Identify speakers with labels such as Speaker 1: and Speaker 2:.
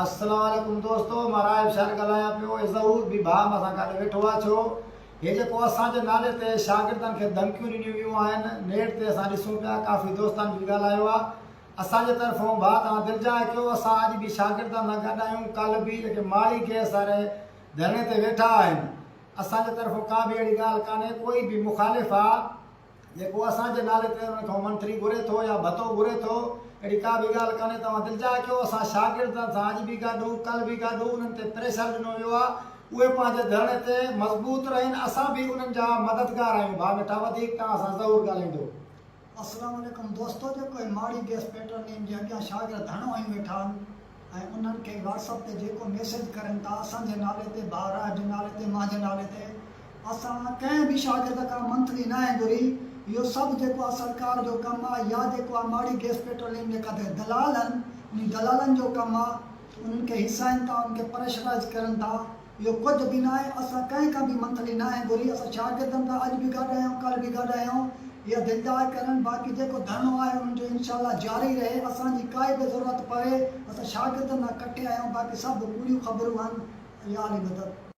Speaker 1: السلام عليڪم دوستو مان راهب شر ڳالهايان پيو اي ظهور به ڀاء مان سان گڏ ويٺو آ ڇو هي جيڪو اسان جي نالي تي شاگردن کي ڌمڪيون ڏنيون ويون آهن نيٽ تي اسان ڏسون پيا ڪافي دوستن به ڳالهايو آ اسان جي طرفون ڀاء توهان دلجاء ڪيو اسان اڄ به شاگردن سان گڏ آهيون ڪالهه به جيڪي ماڙي گيس واري ڌرڻي تي ويٺا آهن اسان جي طرفون ڪا به اهڙي ڳالهه ڪانهي ڪوئي به مخالف آ جيڪو اسان جي نالي تي انهن کان منٿلي گهري ٿو يا ڀتو گهري ٿو، اهڙي ڪا به ڳالهه ڪانهي، توهان دلجاء ڪيو، اسان شاگردن سان اڄ به گڏ هون، ڪلهه به گڏ هون، انهن تي پريشر ڏنو ويو آهي، اهي پنهنجي ڌرڻي تي مضبوط رهن، اسان به انهن جا مددگار آهيون، ڀاء مٺا وڌيڪ توهان سان ضرور ڳالهائيندو.
Speaker 2: السلام عليڪم دوستو جيڪو هي ماڙي گيس پيٽروليم جي اڳيان شاگرد ڌرڻو هنيون ويٺا آهن ۽ انهن کي واٽس اپ تي جيڪو ميسيج ڪرن ٿا اسان جي نالي تي ڀاء راهب جي نالي تي مانجي نالي تي اسان ڪنهن به شاگرد کان منٿلي ناهي گهري، اهو سڀ جيڪو آهي سرڪار جو ڪم آهي يا جيڪو آهي ماڙي گئس پيٽروليم جي ڪاٿي دلال آهن انهن دلالن جو ڪم آهي انهن کي هيسائين ٿا انهن کي پريشرائيز ڪرن ٿا اهو ڪجهه به ناهي اسان ڪنهن کان به منٿلي ناهي گهري اسان شاگردن سان اڄ به گڏ آهيون ڪالهه به گڏ آهيون اها دلجاء ڪرن باقي جيڪو ڌرڻو آهي انهن جو انشاء الله جاري رهي اسان جي ڪائي به ضرورت پوي اسان شاگردن سان ڪٺي آهيون باقي سڀ ڪوڙيون خبرون آهن يا علي مدد.